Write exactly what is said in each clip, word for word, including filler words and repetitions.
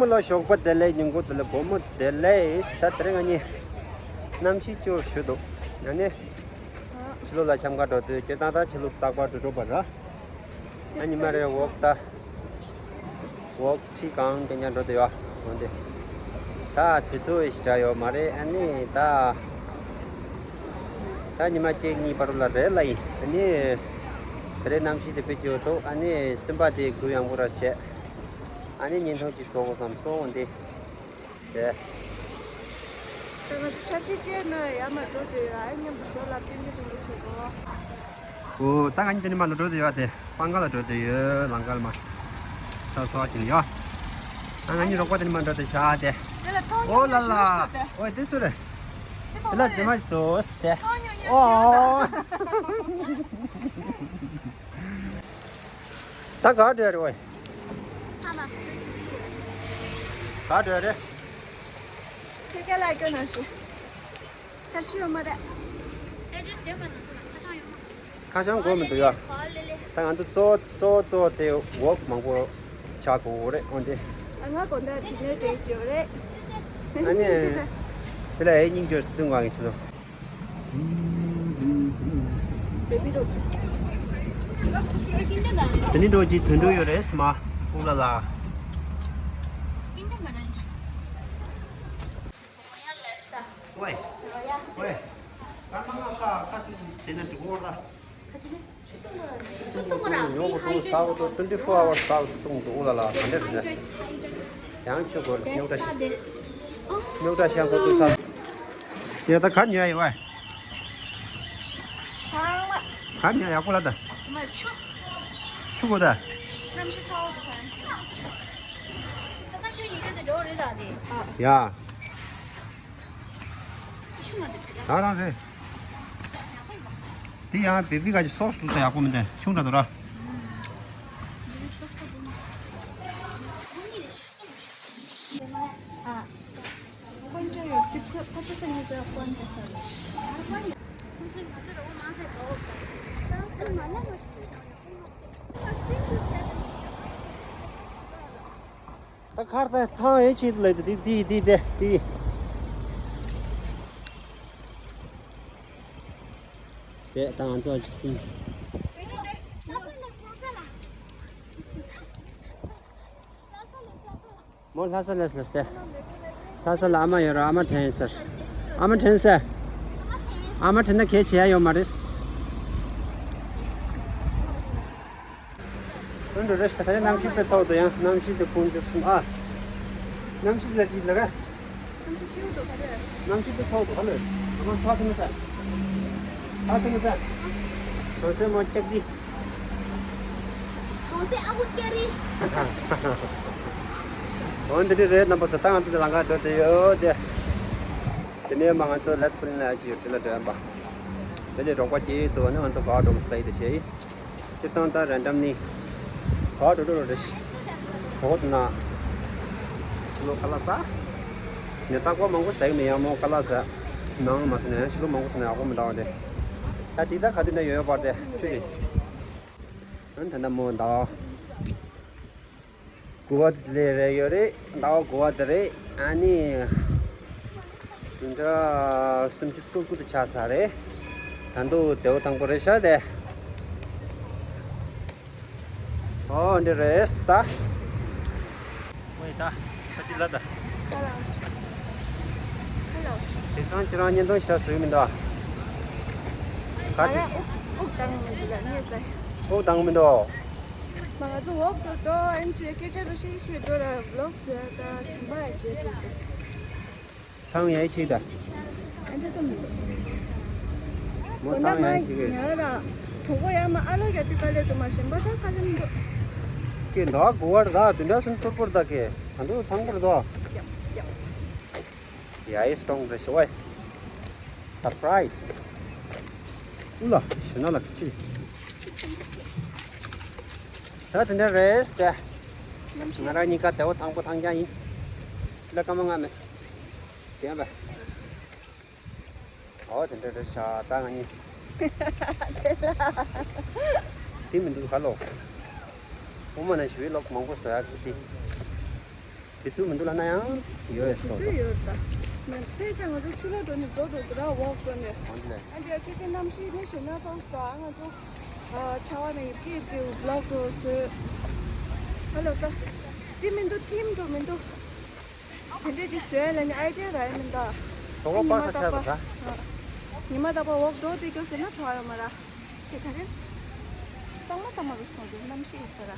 མོ་ལ་ཞོགས་པ་བདེ་ལེགས། ཉིན་གུང་དེ་ལ་དགོང་མོ་བདེ་ལེགས། ད་དེ་རིང་ང་གཉིས་གནམ་གཤིས་སྐྱོ་ཞུ་འདུག་ཨ་ནི་ཕྱི་ལོགས་ལ་འཆམ་ག་འགྲོ་དུས་སྐྱོ་སྟངས། ད་ཕྱི་ལོགས་རྟག་པར་འགྲོ་འགྲོ་བ་ར། ཨ་ཉི་མ་རེ་ཝོག་ད་ཝོག་ཁྲི་གང་རྐྱང་རྐྱང་འགྲོ་དུས་ཡོད་འོན་ཏེ། ད་དུས་ཚོད་ཞིག་འདྲ་ཡོད་མ་རེད། ཨ་ནི་ད་ད་ཉི་མ་གཅིག་གཉིས་བར་ལ་རེད་ལ་ཡིན། ཨ་ནི་དེ་རིང་གནམ་གཤིས་དེ་དཔེ་སྐྱིད་པོ་འདུག་ཨ་ནི་སེམས་པ་དེ་གུ་ཡངས་པོ་ར་བྱས། ཨ་ནི་བརྙན་ཐུང་ཅིག་བཟོ་དགོས་བསམ་སོང་འོན་ཏེ། དེ། ད་ང་ཚོ་འཆར་གཞི་བཅས་ནས་ཡར་མར་འགྲོ་འདོད་ཡོད། ཨ་མཉམ་དུ་ཞོར་ལ་སྟོན་རྒྱུ་སྟོན་རྒྱུ་བྱེད་དགོས། ཨོ། ད་ང་གཉིས་དེ་ནས་མར་ལ་འགྲོ་འདོད་ཡོད་དེ། སྤང་ཁ་ལ་འགྲོ་འདོད་ཡོད། ལམ་ཁ་ལ་མར་ས་ཚོ་ཅིག་ཡོད། ད་ང་གཉིས་རོགས་པ་དེ་ནས་མར་འགྲོ་འདོད་བྱ་དེ། དེ་ལ་ཐོག་ཨོ་ལ་ཉིད་ལ། ཞུ་དེ། ཨོ་དེ་སུ་རེད། དེ་དེ་ལ་མོ་རེད། མཛེས་མ་ཞིག་འདུག་དེ། ཐོག་ཉིད་ཉིད་ཨོ། ཞུ་དེ། ད་ག་འདྲ་རེད་བས། ག་འདྲ་རེད། ཁྱེད་སྐད་ལ་སྐྱོ་ན་ཞུ། འཆར་གཞི་ཡོད་མ་རེད། ཁ་བྱང་དགོས་མི་འདུག་ཡ། ད་ང་ཚོ་གཙོ་གཙོ་གཙོ་དེ་ཝོག་མང་པོ་བྱ་དགོས་རེད་འོན་ཏེ། ང་དགོང་དག་དྲི་ནས་བྲེལ་བྲེལ་རེད། ཨ་ནི། དེ་ལ་ཨེ་སྙིང་རྗེ་སི་ཏུང་གང་གི་ཆེད་དུ། དེ་ནི་འགྲོ་གི་དོན་འགྲོ་ཡོད་རེད་སྨ། ཨུ་ལ་ལ། ཝེ། ཝེ། ཀརྨ་ང་ཁ་ཁ་ཚུགས་དེ་ན་འགྲོ་གོ་ར། ཉོ་གོ་ཏུང་ས་གོ་ཏུ་twenty four hours ས་གོ་ཏུ་ཏུང་དུ་ཨུ་ལ་ལ་ག་འདྲ་རེད། ཡང་ཆུ་གོ་རེ་ཉོ་གྲ་ཤ། ཉོ་གྲ་ཤ་གོ་ཏུ་ས། ཡ་ད་ག་ཉོ་ཡ་ཡོད་ཨ། ག་ཉོ་ཡ་གོ་ལ་ད། ཆུ་གོ་ད། ཡ། ད་རང་རེད། དེ་ཡང་བེ་བི་ག་ཅིག་སོགས་སུ་ཡག་པོ་མི་འདུག་ཆུང་དྲགས་འདུག་ར། ད་ཁར་ད་ཐང་ཨེ་ཆེད་ལས་དེ་དེ་དེ་དེ་དེ། དེ་ད་ང་ཚོ་ཞིག་སྲིང་། མོ་ལྷ་ས་ལས་ལས་ཏེ། ལྷ་ས་ལ་ཨ་མ་ཡོད་ར། ཨ་མ་དྲན་ཟེར། ཨ་མ་དྲན་ཟེར། ཨ་མ་དྲན་ན་གལ་ཆེ་ཡ་ཡོད་མ་རེད། འོན་ཏེ་རེས་ད་ག་རེ་གནམ་གཤིས་དཔེ་ཚ་བོ་འདུག་ཡང་གནམ་གཤིས་དེ་དཀོན་མཆོག་གསུམ་ཨ། གནམ་གཤིས་ལ་ཅི་ལ་ག་གནམ་གཤིས་དཔེ་ཚ་བོ་འདུག་ག་ལེ། ཨ་མ་ཚ་ཚ་མི་ཚ། ཚ་ཚ་མི་ཚ། གྲོང་གསེབ་མོ་སྐྱག་གི། གྲོང་གསེབ་ཨ་ཁུ་སྐྱ་རི། འོན་ཏེ་རེད་རྣམ་པ་ཚོ། ད་ང་ཚོ་དེ་ལམ་ཁ་འགྲོ་དེ་ཡོད་དེ། དེ་ནས་མ་ང་ཚོ་ལེ་སི་པི་རིན་ལ་ཅི་ཡོད་དེ་ལ་འགྲོ་ཡ་པ། དེ་ལས་རོགས་པ་སྐྱེས་ཡོད་དུ་ནི་ང་ཚོ་ག་འགྲོ་མི་ཐུབ་ད་ཡིད་དེ་བྱས་ཡིན། སྤྱིར་བཏང་ད་རན་ཌམ་ནི་ག་འགྲོ་འགྲོ་རེ་ཞིག་གྲོགས་དུ་ན་ཕྱི་ལོ་ཁ་ལག་ཟ། ནས་རྟག་པར་མང་པོ་ཟ་གི་མི་ཡག་མོ་ཁ་ལག་ཟ། ནང་མ་ཟ་ནས་ཕྱི་ལོ་མང་པོ་ཟ་ན་ཡག་པོ་མི་འདུག་སྟེ། ད་དེ་ད་ག་དུས་ན་ཡོད་ཡོད་པར་དེ་ཆུ་དེ། ཨ་ནི་ད་ལྟ་མོ་འདུག་དགུ་པ་དེ་ལས་རེད་ཡོད་རེད། ཟླ་བ་དགུ་པ་དེ་རེད། ཨ་ནི། བདུན་ཕྲག་སུམ་ཅུ་སོ་དགུ་དེ་ཆགས་ཚར་རེད། ད་དུང་དེ་བོ་དང་པོ་རེད་ཤག་དེ། ཨོ་འདི་རེད་ད། ཝེ་ད། ད་འདི་ལ་ད། ཧེ་ལོ། ཧེ་ལོ། དེང་སང་ཁྱེད་རང་བརྙན་ཐུང་ཞེ་དྲག་བཟོས་མི་འདུག་ཨ། ག་ང་རང་དེ་དབུགས་དབུགས་ལྡང་མི་འདུག་ལ་ངས་ཙེ། དབུགས་ལྡང་མི་འདུག་མ་ང་ཚོ་འོག་ཏུ་འགྲོ་ཨེམ་ཆི་སྐད་ཆ་རུ་ཤིག་ཤིག་འགྲོ་ལ་ཝི་ལོག་བཟོས་ད་དྲན་པ་ཡ་བརྗེད་འགྲོ་འདུག་ཐང་ཡ་ཤིག་ད། ཨེ་འདྲ་ད་མི་འདུག་མོ་ཐང་ཡ་ཤིག་གི། ང་ར་གྲོགས་པོ་ཡ་མ་ཨ་ལོ་ཡ་དུ་ག་ལེ་དུ་མ་ཞེན་པ་ད་ག་ལེ་མི་འདུག་ཀྱེ་ད་གོ་བར་ད་དུ་འདྲ་སུན་སོར་པོར་ད་ཀྱེ་ད་འདུ་ཐང་པོར་ད། ཡ་ཡ། ཡ་ཡི་སྟོང་རེ་ཤི་ཝའི། སར་པ་རའི་སི། ཨུ་ལ་ཤི་ན་ལ་ཀི་ཅི། ད་དེ་འདྲ་རེད་ཟེར་ཏེ། ང་རང་གཉིས་ཀ་དེ་བོ་དང་པོ་ཐང་རྐྱང་ཡིན། ལ་ཀ་མ་ང་མེད། དེ་ཡང་བས། ཨོ་དེ་འདྲ་རེད་ཤག་ད་ང་གཉིས། དེ་མི་འདུག་ག་ལོ། ཨོ་མ་ན་ཞི་བའི་ལོག་མང་པོ་བཟོ་ཡག་གི་དེ། དུས་ཚོད་མི་འདུག་ལབ་ན་ཡང་ཡོད་སོ། དུས་ཚོད་ཡོད་ད། ང་ཕལ་ཆེར་ང་ཚོ་ཆུ་ལོག་འགྲོ་ནས་རྫོགས་འགྲོ་གི་ར་ཝོག་འགྲོ་ནས། འོན་ཏེ། ཨ་འདི་ཁྱེད་ཚོའི་གནམ་གཤིས་ནི་ཞེ་ན་ཚང་ཞིག་ད་ང་ཚོ་ཨ་ཆར་པ་ནས་ཡི་གེ་དེ་བློག་འགྲོ་སོད། ཧ་ལོ་ད། དེ་མི་འདུག་ཐིམ་འགྲོ་མི་འདུག་དེ་འདྲས་ཅིག་བཟོས་ལ་ནི་ཨའི་ཌི་ཡ་རག་ཡ་མིན་ད། གྲོད་ཁོག་ཉི་མ་པགས་ཚ་ཆགས་པ་ད། ཉི་མ་རྟག་པ་ཝོག་འགྲོ་དེ་སྐྱོ་ཟེར་ན་གྲོགས་ཡོད་མ་ར། དེ་ག་རེ། གཙང་མ་གཙང་མ་རུ་སོང་དུས་གནམ་གཤིས་ཡིན་ས་ར།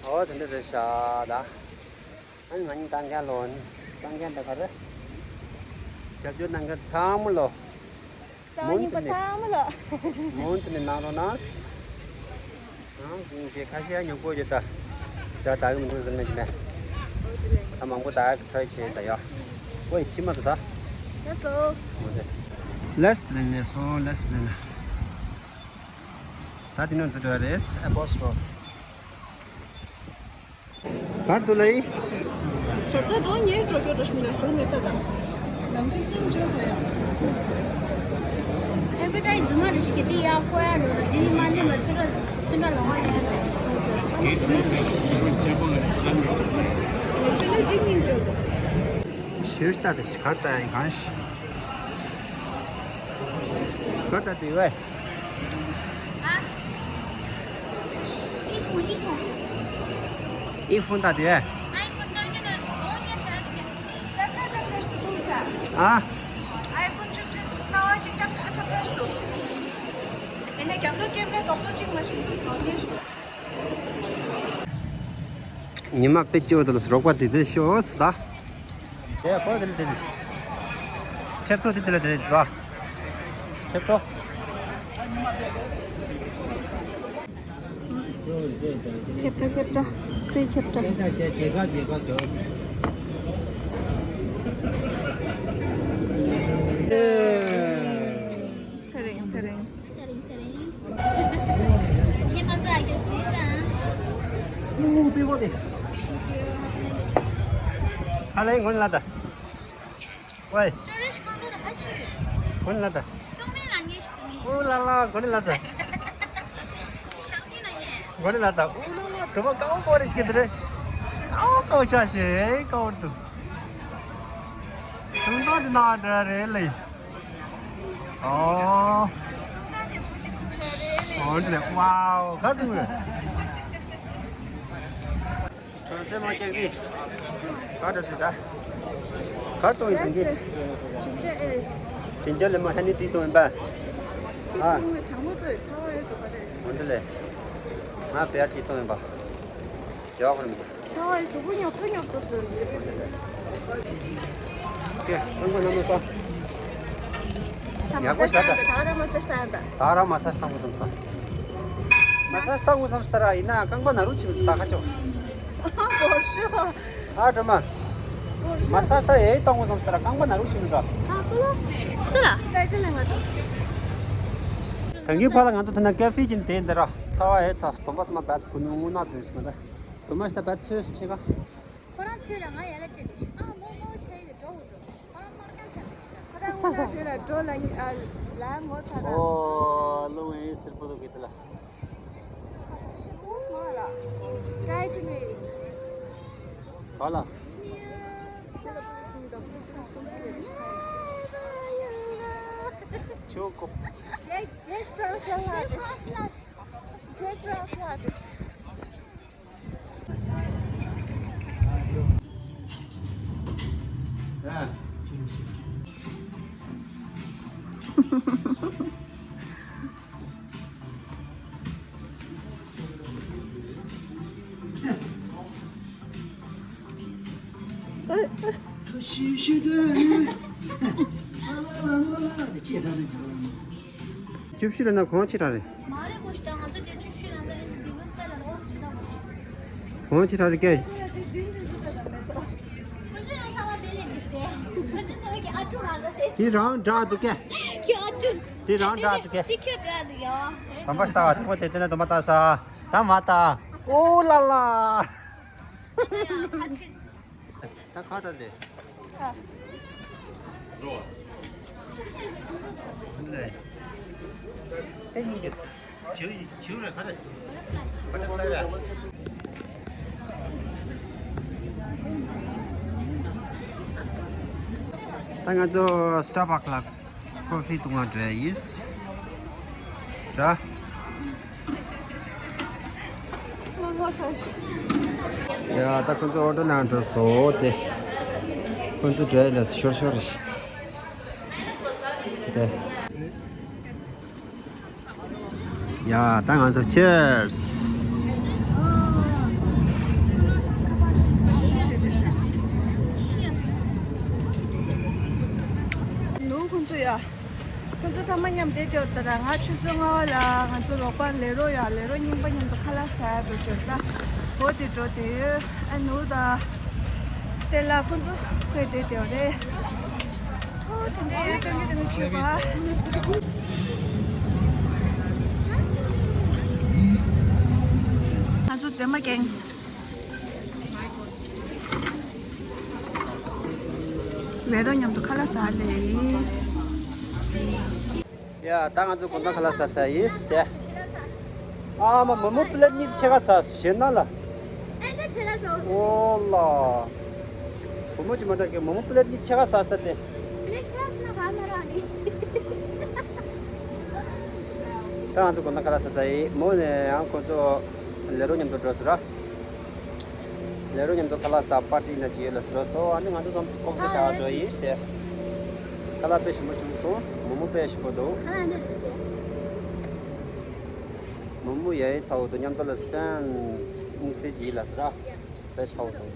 ཨོ་དེ་འདྲ་རེད་ཤག་ད། ཨ་ནི་ང་གཉིས་བཏང་མཁན་ལོ་ནི་བཏང་མཁན་ད་ག་རེ། རྒྱབ་སྐྱོར་གནང་མཁན་ཚང་མ་ལོ། གསར་པ་རྙིང་པ་ཚང་མ་ལོ། མུ་མཐུད་ནས་གནང་རོགས་གནང་། ཨང་ཀུང་ཀྲེ་ཁ་ཤས་ཉོ་གོ་ཡོད་ད། ཟ་ད་གི་མི་འདུག་ཟེར་ནས་ཀྱི་མེད། ཨོ་དེ་ལས། ད་མང་པོ་ད་གི་ཁྲོས་བྱས་ད་ཡ། ཨོ་ཡི་ཁྱི་མ་དུ་ད། ལགས་སོ། ཨོ་དེ། Let's play ནས་སོང་let's play ན། ད་དེ་ནས་འཛུལ་འགྲོ་རེད་ཨེ་པོལ་སི་ཊོར། གར་དུ་ལ་ཡིན། ཟོ་ད་དོ་ཉེ་འགྲོ་རྒྱུ་འགྲོ་ཤི་མི་ལ་ཟུར་ནས་ད་ད། ནམ་རྒྱུན་ཀྱང་འཇོག་མ་ཡོང་། ཨེ་བི་ཏའི་རྫུན་མ་རེ་ཞིག་གི་དེ་ཡག་པོ་ཡ་འགྲོ་ལ་དེ་ཡིན་མ་ནི་ལ་ཚུར་ར་ཚུར་ར་ལོང་བ་ཡ་ད། ཚུར་ལ་དེ་ཉིན་འཇོག་གོ། ཞིར་ལྟ་དེ་ཤི་ཁར་ལྟ་ཡིན་གང་ཤི། ག་ད་དེ་ཝེ། ཨ། ཨི་ཕུང་ཨི་ཕུང་། ཨི་ཕུང་ད་དེ་ཝེ། ཨ། ཨི་ཕུང་བཅུ་བདུན་གྱི་གསང་བ་གཅིག་ཐབ་ཐབ་ཐབ་ཐབ་འདུག་ཨེ་ནས་རྒྱབ་ལོགས་ཀེམ་ར་རྡོག་རྡོག་གཅིག་མ་ཞིག་འདུག་དོགས་ཉེས་ཤིག་ཉི་མ་དཔེ་སྐྱིད་པོ་འདུག་ལ་རོགས་པ་དེ་དེ་ཤོག་ཟེར་ད། དེ་ཁོ་དེ་ལ་དེ་ལ་ཤི། ཁྲེབ་ཐོ་དེ་དེ་ལ་དེ་ལ་དོ། ཁྲེབ་ཐོ། ཁེབ་ཏྲ་ཁེབ་ཏྲ། ཧྥི་རི་ཁེབ་ཏྲ། ཚེ་རིང་ཚེ་རིང་། ཚེ་རིང་ཚེ་རིང་། ངས་མ་ཚ་རྒྱུ་སྲིད་དང་། ཨུ་པི་བོ་དེ། ཨ་ལེ་ངོ་ལ་ད། ཝེ། སུ་རེ་ཤི་ཁང་ཁྲོ་ལ་ཧ་ཤུ། ངོ་ལ་ད། ཏུང་མེ་ལ་ངེ་ཤི་ཏུ་མེ། ཨུ་ལ་ལ་ངོ་ལ་ད། ཤང་ནི་ལ་ཡེ། ངོ་ལ་ད། ཨུ་ལ་ལ་གྲོ་མ་ཀའོ་ཀའོ་རེ་ཤི་གི་དེ་རེ། ཀའོ་ཀའོ་ཆ་ཤེ་ཀའོ་ཏུ། ཏུང་ཏང་དེ་ན་འདྲ་རེད་ལེ། ཨོ། ཨོ་འདྲ་ཝའོ་ག་ཏུ། གྲོང་གསེབ་མ་སྐྱེག་རི། ག་འདྲ་དེ་ད། ག་གཏོང་ཡིན་དེ། ཇིན་ཇར་ཨེལ། ཇིན་ཇར་ལེ་མོན་ཧ་ནི་ཏི་གཏོང་ཡིན་པ། ཨ། ཏི་གཏོང་བའི་གྲང་མོ་ཏོ་ཡི་ཚ་བ་ཡོད་དོ་ག་རེ། འོ་འདྲ་ལེ། ང་བེར་ཅིག་གཏོང་ཡིན་པ། རྒྱག་པར་མི་འདུག་ཚ་བའི་གཟུགས་པོ་ཉོབ་ཏོ་ཉོབ་ཏོ་བཟོས་ཡོད། ཀྱེ་རྐང་པ་ནང་མ་ས། ཡག་པོ་ཞིག་ད། ད་ར་མ་ས་ཤ་ད་ཡིན་པ། ད་ར་མ་ས་ཤ་བཏང་དགོས་བསམ་ས། མ་ས་ཤ་བཏང་དགོས་བསམ་ས་ད་ར་ཡིན་ན་རྐང་པ་ན་རུ་ཆི་མི་ད་ཁ་ཆོ། བོར་ཤོ། ཨ་སྒྲོལ་མ། མ་ས་ཤ་ད་ཡེ་བཏང་དགོས་བསམ་ས་ད་ར་རྐང་པ་ན་རུ་ཆི་མི་ད། ཨ་ཀུ་ལོ། སུ་ལ། ད་གིན་ཕ་ལ་ང་ཚོ་ཐ་ན་ཀ་ཧྥེ་ཅིག་དེ་འདི་ར་ཚ་བ་ཡེ་ཚ་སྟོན་པ་སི་མ་བད་ཀུ་ནུ་ངུ་ན་དུ་སི་མ་ད། དུ་མ་ཤ་ད་བད་ཚོས་སུ་ཆེ་ག་ཁོ་རང་ཚོས་ར་ང་ཡ་ལ་སྤྲད་དེ་ཤི་ཨ་མོ་མོ་ཆ་ཡི་གི་འགྲོ་འུ་འགྲོ། ཁོ་རང་དམར་རྐྱང་ཆ་དེ་ཤི་ཁོ་རང་དངོས་གནས་དེ་ལ་འགྲོ་ལ་ཨ་ལ་ངོ་ཚ་ད། ཨོ་ལོ་ངའི་སེར་པོ་དོ་གི་དེ་ལ། ཨོ་སི་མ་ལ། ཀྲའི་ཏི་ནི། ག་ལ། ཆོ་ཀོ། ཇེག་ཇེག་ཕ་རན་སི་ལ་ལ་དེ་ཤི། ཇེག་ཕ་རན་སི་ལ་དེ་ཤི། བཅུ་བཞི་ལ་ན་གོང་ཆེ་དྲག་རེད། མ་རེད་གོ་ཤི་ད་ང་ཚོ་དེ་བཅུ་བཞི་ལ་ན་རེད་འདི་གོ་སི་ད་ལ་ན་ཨོ་སི་ད་མ་ཤི། གོང་ཆེ་དྲག་རེད་སྐད། ཁོ་ཚོ་ཡང་ཚང་མ་དེ་ལས་འདི་ཤི་དེ། ཁོ་ཚོ་ནང་གི་ཨ་ཅུ་རང་ད་དེ། དེ་རང་འདྲ་འདུག་སྐད། ཁྱོད་ཨ་ཅུ། དེ་རང་འདྲ་འདུག་སྐད། དེ་ཁྱོད་འདྲ་འདུག་ཡ། དམ་པ་ཤི་ད་བ་དེ་ཁོ་དེ་དེ་ན་དུ་མ་ལྟ་ས། ད་མ་ལྟ། ཨོ་ལ་ལ། ད་ནི་ཡང་ཁ་ཆེ། ད་ཁ་ད་ལེ། ཨ། ལེ། ཨེ་ཉིན་གྱི་བྱིའུ་བྱིའུ་རེ་ག་རེ། ག་རེ་ལ་རེ། ད་ང་ཚོ་Starbucks་ལ་ཀོ་ཕི་འཐུང་བར་འགྲོ་ཡིན། ར། ཡ་ད་ཁོ་ཚོ་ཨོ་ཏོ་ནང་འགྲོ་སོང་སྟེ། ཁོ་ཚོ་འགྲོ་ཡ་ལ་ཤོར་ཤོར་རེད། དེ། ཡ་ད་ང་ཚོ་Cheers། ནུ་ཁོང་ཚོ་ཡ། ཁོང་ཚོ་ཚང་མ་མཉམ་བསྡད་དེ་ཡོད་ད་ར། ང་ཆུ་ཚོད་ལྔ་པ་ལ་ང་ཚོ་རོགས་པ་ལས་རོགས་ཡ་ལས་རོགས་རྙིང་པ་མཉམ་དུ་ཁ་ལག་ཟ་ཡ་འགྲོ་བྱོས་ད། འོ་དེ་འགྲོ་དེ་ཡོད། ཨ་ནུ་ད། དེ་ལ་ཁོང་ཚོ་ཁོས་བསྡད་དེ་ཡོད་རེད། ཧོ་དེ་འདྲ་ཡོད། སྟོན་གྱི་སྟོན་གྱི་བྱེད་པ། ང་ཚོ་མཛེས་མ་རྒན། ལས་རོགས་མཉམ་དུ་ཁ་ལག་ཟ་ལེ་ཡིན། ཡ་ད་ང་ཚོ་དགོང་དག་ཁ་ལག་ཟ་ས་ཡིན་ཏེ། ཨ་མ་མོག་མོག་པི་ལེཊ་གཉིས་ཕྱེད་ཀ་ཟ་ཞེ་ན་ལ། ཨེ་ད་ཁྱེད་ལ་ཟ་འོ། ཨོ་ལ། བུ་མོ་ཅི་མ་འདྲ་གི་མོག་མོག་པི་ལེཊ་གཉིས་ཕྱེད་ཀ་ཟ་ས་ཏེ། པི་ལེཊ་ཕྱེད་ཀ་ཟ་ན་ག་མ་རག་ནི། ད་ང་ཚོ་དགོང་དག་ཁ་ལག་ཟ་ས་ཡིན། མོ་ནས་ཡང་ཁོ་ཚོ་ལས་རོགས་མཉམ་དུ་འགྲོ་ཟེར་ར། ལས་རོགས་མཉམ་དུ་ཁ་ལག་ཟ་པར་ཊི་ན་ཅི་ཡོད་ལ་འགྲོ་སོང་། ཨ་ནི་ང་ཚོ་ཚང་ཀོ་ཕི་ཟ་འགྲོ་ཡིན་ཏེ། ཁ་ལག་དཔེ་ཞིམ་པོ་བྱུང་སོང་། མོག་མོག་དཔེ་ཞིམ་པོ་འདུག་ཁ་ལག་འདི་རེད་ཏེ། མོག་མོག་ཡ་ཡི་ཚ་བོ་དང་མཉམ་དུ་ལ་སི་པན་ཨིན་སི་ཅི་ཡིན་ལ་ཟེར་ར། དཔེ་ཚ་བོ་དང་།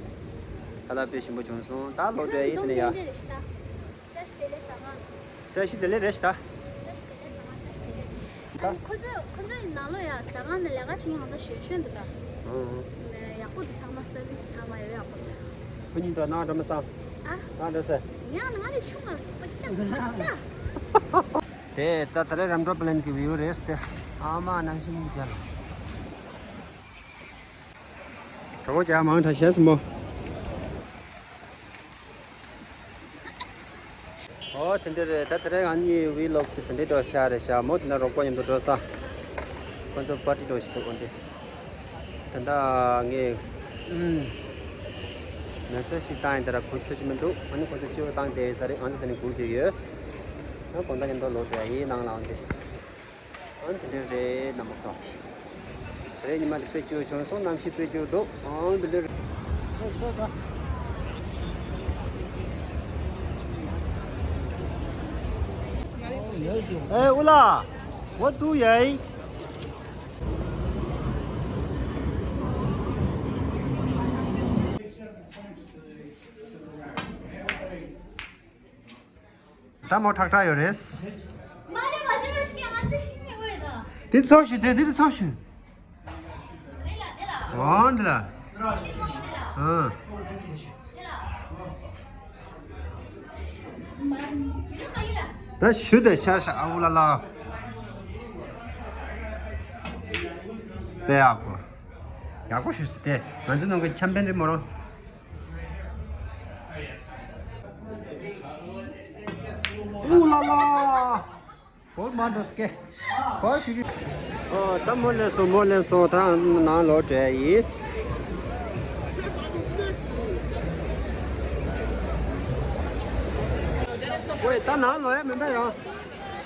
ཁ་ལག་དཔེ་ཞིམ་པོ་བྱུང་སོང་། ད་ལོག་འགྲོ་ཡ་ཡིན་དེ་ནས་ཡ། བཀྲ་ཤིས་བདེ་ལེགས་ཟ་ང་། བཀྲ་ཤིས་བདེ་ལེགས་རེད་ཤག་ད། བཀྲ་ཤིས་བདེ་ལེགས་ཟ་ང་། བཀྲ་ཤིས་བདེ་ལེགས། ད། ཨ་ཁོ་ཚོས་ཁོ་ཚོས་ནང་ལོགས་ཡ་ཟ་ཁང་ནས་ལས་ཀ་བྱེད་མཁན་ཚོ་གཞོན་གཞོན་འདུག་ད། ཨང་། ཡག་པོ་འདུག་ཚང་མ་སར་བིས་ཚང་མ་ཡོད་ཡག་པོ་འདུག་ཁོ་གཉིས་དང་ནང་འགྲོ་མི་སང་། ཨ། ནང་འགྲོ་ཟེར། ཡང་ང་ནི་ཆུང་ང་པ་ཅག་པ་ཅག་དེ་ད་ད་རེས་རམ་འགྲོ་པི་ལེན་གི་བིའུ་རེད་དེ། ཨ་མ་གནམ་གཤིས་སྙིང་རྗེ་ལ། གྲོགས་པོ་རྒྱ་མང་དྲགས་ཤག་སི་མོ། ཨོ་དེ་འདྲ་རེད། ད་དེ་རིང་ང་གཉིས་ཝི་ལོག་དེ་དེ་འདྲའི་འགྲོ་ཤག་རེད་ཤག་མོ་དེ་ན་རོགས་པ་མཉམ་དུ་འགྲོ་ས། ཁོ་ཚོ་པར་ཊི་འགྲོ་ཞིག་འདུག་འོན་ཏེ། ད་ལྟ་ངས་མེ་སེ་ཇི་ཞིག་བཏང་ཡིན། ད་ར་ཁོ་ཚོས་ཤེས་ཀྱི་མི་འདུག་ཨ་ནི་ཁོ་ཚོས་སྤྱི་བོ་བཏང་བསྡད་ཡོད་ས་རེད། ང་ཚོ་དེ་ནས་སྒུག་བསྡད་ཡོད། ཨ་དགོང་དག་མཉམ་དུ་ལོག་འགྲོ་ཡ་ཡིན་ནང་ལ་འོན་ཏེ། ཨང་དེ་འདྲ་རེད་རྣམ་པ་ཚོ། རེད་ཉི་མ་དེ་དཔེ་སྐྱིད་པོ་བྱུང་སོང་། གནམ་གཤིས་དཔེ་སྐྱིད་པོ་འདུག་ཨང་དེ་འདྲ་རེད། ཨེ་ཨུ་ལ། What do you ད་མོ་ཁྲག་ཁྲག་ཡོད་རེད། མ་རེད་མ་རེད་མ་ཤི་ང་ཚོ་ཤི་མི་འོས་ད། དེ་ཚོ་ཤི་དེ་དེ་ཚོ་ཤི། འོང་འདི་ལ། ཨ། ད་ཤི་དེ་ཤ་ཤ་ཨ་འུ་ལ་ལ། དཔེ་ཡག་པོ། ཡག་པོ་ཞུ་སི་དེ་ང་ཚོ་ནང་གི་ཆམ་པན་རི་མོ་རོ། ཨུ་ལ་ལ། བོར་མ་འགྲོ་སྐད། བོར་ཞུ་རྒྱུ། ཨོ་ད་མོ་ལེན་སོང་མོ་ལེན་སོང་། ད་ནང་ལོག་འགྲོ་ཡིས། ཝེ་ད་ནང་ལོག་ཡ་མིན་པ་ཡང་།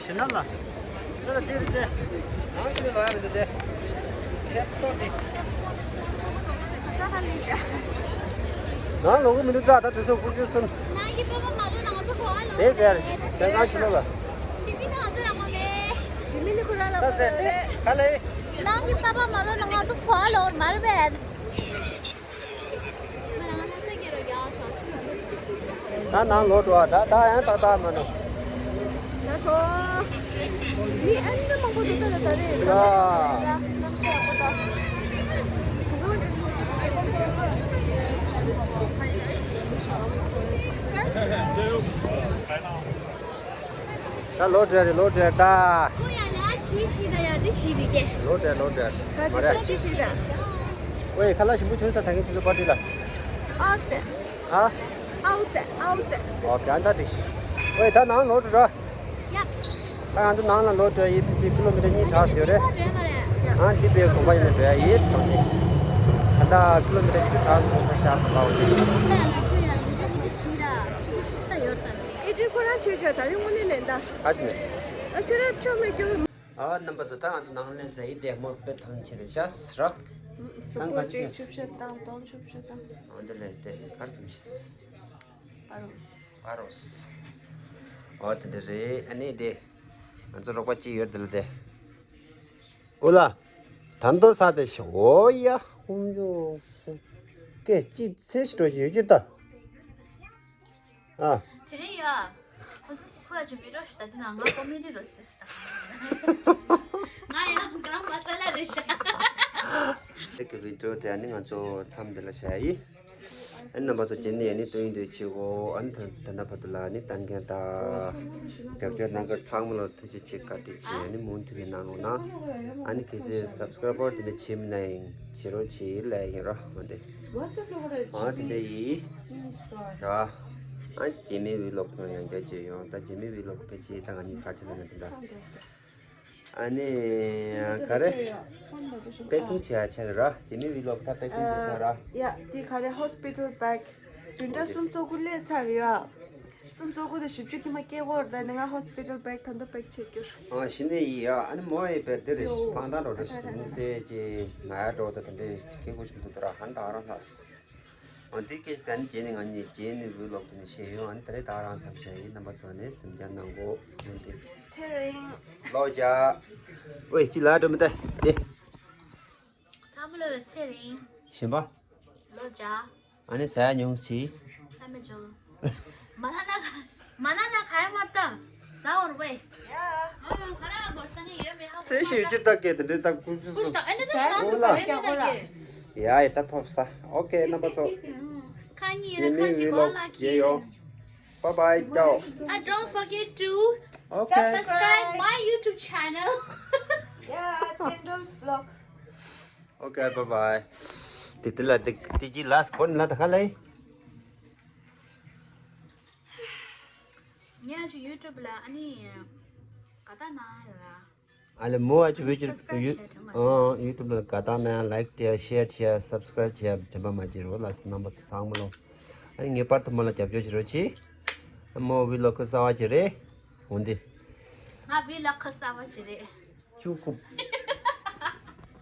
ཤི་ན་ལ། ད་ལྟ་དེ་རེད་དེ། ནང་ཅི་ནས་ལོག་ཡ་མི་འདུག་དེ། ཁྱེད་ཏོ་དེ། ནང་ལོག་གི་མི་འདུག་ད་ད་དེ་ཚོ་ཀུ་ཅུ་སུན། ནང་གི་པ་པ་མ་ལོ་ནང་ཚོ་ཁོ་ཨ་ལོ། དེ་དེར་ཟས་ཁང་ཕྱི་ལོགས་ལ། དེ་མི་ནང་ཚོ་ལ་མ་མེད། དེ་མི་ནི་ཁོ་ར་ལ་མ་རེད། ག་ལེ། ནང་གི་པ་པ་མ་ལོ་ནང་ཚོ་ཁོ་ཨ་ལོ་མ་རེད་པས། ད་ནང་ལོག་འགྲོ་བ་ད་ད་ཡང་ཏག་ཏག་མ་འགྲོ། ད་སོ། མི་ཨ་ནི་མང་པོ་འདུག་ད་ད་རེད། ལ། གནམ་གཤིས་ཡག་པོ་ད། ད་ལོག་འགྲོ་རེད་ལོག་འགྲོ་ད། ཁོ་ཡ་ལ་ཆི་ཤི་ད་ཡ་དེ་ཤི་དེ་ཀྱེ། ལོག་འགྲོ་ལོག་འགྲོ། ད་མ་ཆི་རེད། ཆི་ཤི་ད། ཝེ་ཁ་ལག་ཞིམ་པོ་བྱུང་ས། ད་གིན་དེ་ཚོ་པར་ཊི་ལ། ཨའོ་ཙེ། ཧ། ཨའོ་ཙེ་ཨའོ་ཙེ། ཨོ་ཀེ་ཨ་ད་འགྲིག་ཤི། ཝེ་ད་ནང་ལོག་འགྲོ་ར། ཡ། ད་ང་ཚོ་ནང་ལ་ལོག་འགྲོ་ཡི་ཕི་སི་ཀི་ལོ་མི་ཊར་གཉིས་གྲགས་ཡོད་རེད། ཨ་འདི་པའི་དགོན་པ་ཡིན་ན་འགྲོ་ཡ་ཡིན་སོང་ནས། ད་ལྟ་ཀི་ལོ་མི་ཊར་བཅུ་གྲགས་འགྲོ་ས་ཤར་དུ་ལའོ་ནས། ཨེ་ཌི་ཁོ་ ད་རིང་དངོས་གནས་ལན་ད། ཨ་ཅི་ནས། ཨ་ཁྱོད་ར་ཆོ་མེད་རྒྱུ། ཨ་རྣམ་པ་ཚོ། ད་ང་ཚོ་ནང་ལན་ཟ་ཡི་དེ་མོ་དཔེ་ཐང་ཆེ་རེད་ཤག་ར། སུ་ཐང་པོ་ག་ཅིག་ཅིག་ཆུབ་ཤ་དང་དོམ་ཆུབ་ཤ་དང་། འོ་འདི་ལས་དེ་གར་གྱུར་ཤི། པ་རོ། པ་རོས། འོ་དེ་འདྲ་རེད། ཨ་ནི་དེ་ང་ཚོ་རོགས་པ་གཅིག་ཡོད་དེ་ལ་དེ། ཨུ་ལ། ད་འདོད་ས་དེ་ཤི། འོ་ཡ། ཁོང་ཚོ་སྐད་ཅིག་ཚེ་ཞིག་འགྲོ་བཞིན་ཡོད་ཀྱི་ད། ཨ། དེ་རིང་ཡ། ཁོ་ཚོ་ཁོ་ཡ་ཅིག་མི་འགྲོ་ཞིག་ད་དེ་ན་ང་ཀོ་མེ་ཌི་རོ་སི་ད། ང་ཡང་གྷ་རམ་མ་ས་ལ་རེད་ཤག་དེ་གི་བི་ཌི་ཡོ་དེ་ཨ་ནི་ང་ཚོ་མཚམས་འདི་ལ་བཞག་ཡིན། ཨ་ནི་རྣམ་པ་ཚོ་རྗེས་ནས་ཨ་ནི་སྟོན་འདོད་བྱེད་གོ་ཨ་ནི་ད་ད་ལྟ་བར་དུ་ལ་ཨ་ནི་ལྟ་མཁན་དང་རྒྱབ་སྐྱོར་གནང་མཁན་ཚང་མ་ལ་ཐུགས་རྗེ་ཆེ་བཀའ་དྲིན་ཆེ། ཨ་ནི་མུ་མཐུད་ནས་གནང་རོགས་གནང་། ཨ་ནི་གལ་སྲིད་སབ་སི་ཀ་རའེབ་དེ་འདྲ་བྱེད་མི་ན་ཡང་བྱེད་རོགས་བྱེད་ལབ་ཡིན་ར་མ་འདྲེ། ཨ་དེ་འདྲ་ཡིན། ར། ཨ་རྗེས་མའི་བི་ལོག་ནང་ཡང་བསྐྱར་མཇལ་ཡོང་། ད་རྗེས་མའི་བི་ལོག་ཕལ་ཆེར་ད་ང་གཉིས་ཕར་ཕྱིན་ལ་ན་དེ་འདྲ། ཨ་ནི་ག་རེ། པེ་ཀིང་བྱེད་ཡ་ཆགས་ར། རྗེས་མའི་བི་ལོག་ད་པེ་ཀིང་བྱེད་ཆགས་ར། ཡ་དེ་ག་རེ་ཧོ་སི་པི་ཊལ་བེག་བདུན་ཕྲག་སུམ་ཅུ་སོ་དགུ་སླེབས་ཚར་ཡོད། སུམ་ཅུ་སོ་དགུ་དང་བཞི་བཅུ་ཉི་མ་སྐྱེལ་དགོས་རེད། ད་ནི་ང་ཧོ་སི་པི་ཊལ་བེག་ད་དུང་པེག་བྱེད་རྒྱུ། ཨ་གཞི་ནས་ཡིན་ཡ། ཨ་ནི་མོ་ཡི་བེག་དེ་རེ་ཕང་ཐང་རོ་རེ་ཞིག་དམིགས་བསལ་གྱི་ན་ཡ་འགྲོ་ད་དེ་འདྲའི་སྐད་ཁུ་ཞིག་འདུག་ད་ར་ཧན་ད་རང་ལགས། ཨ་འདི་སྐད་ཆ་ད་ནི་རྗེས་ནས་ང་གཉིས་རྗེས་ནས་བི་ལོག་དེ་ནས་བཤད་ཡོང་། ཨ་ནི་ད་རེས་ད་རང་མཚམས་བཞག་ཡིན། རྣམ་པ་ཚོ་ནས་གཟིམ་འཇག་གནང་གོ་ཡོང་དེ། ཚེ་རིང་། ལོ་ཇ། ཝེ་ཅི་ལ་འགྲོ་མི་ད་དེ། ཚང་མ་ལོ་ལ་ཚེ་རིང་། གཞན་པ། ལོ་ཇ། ཨ་ནི་ཟ་ཡ་ཉུང་སི། ལྷ་མི་འཇོག་མ་ན་ན་ཁ་མ་ན་ན་ཁ་ཡ་མ་ཏང་ཟ་འོར་བས། ཡ། ཨ་ཁ་ར་གོ་ས་ནི་ཡོད་མེད་ཧ་གོ་ཚེ་ཤི་ཡོད་ཀྱི་ད་སྐད་དེ་འདྲའི་ད་ཀུ་ཤུ་ཀུ་ཤུ་ད་ཨ་ནི་ད་ཤ་ཏུ་ཟ་ཡོད་མེད་ད་སྐད། ཡ་ཡ་ད་ཐོབ་ས། ཨོ་ཁེ་རྣམ་པ་ཚོ། ཁ་ཉིན་ར་ཁ་ཞིག་གོ་ལ་ཁྱི། Bye bye, ciao. And don't forget to Okay. Subscribe my YouTube channel. Yeah, Tendrils Vlog. Okay, bye bye. དེ་དེ་ལ་དེ་དེ་གྱི་ལ་སི་ཁོ་ནི་ལ་ད་ག་ལ་ཡིན། ངས་ཨ་ཅག་ཡུ་ཊུབ་ལ་ཨ་ནི་ག་ད་ན་ཡོད་ལ། ཨ་ལེ་མོ་ཨ་ཅག་བེད་ཀྱི་ཡུ་ཨ་ཡུ་ཊུབ་ལ་ག་ད་ན་ཡང་ལའིཀ་བྱས་ཤེར་བྱས་སབ་སི་ཀ་རའིབ་བྱས་དྲན་པ་མ་བརྗེད་རོགས་ལ་རྣམ་པ་ཚོ་ཚང་མ་ལོ། ཨ་ནི་ངེས་པར་དུ་མོ་ལ་རྒྱབ་སྐྱོར་བྱེད་རོགས་གྱིས། མོ་བི་ལོག་གི་གསར་བ་ཅིག་རེད། འོན་ཏེ། ང་བི་ལོག་གི་གསར་བ་ཅིག་རེད། ཅུ་ཀུ།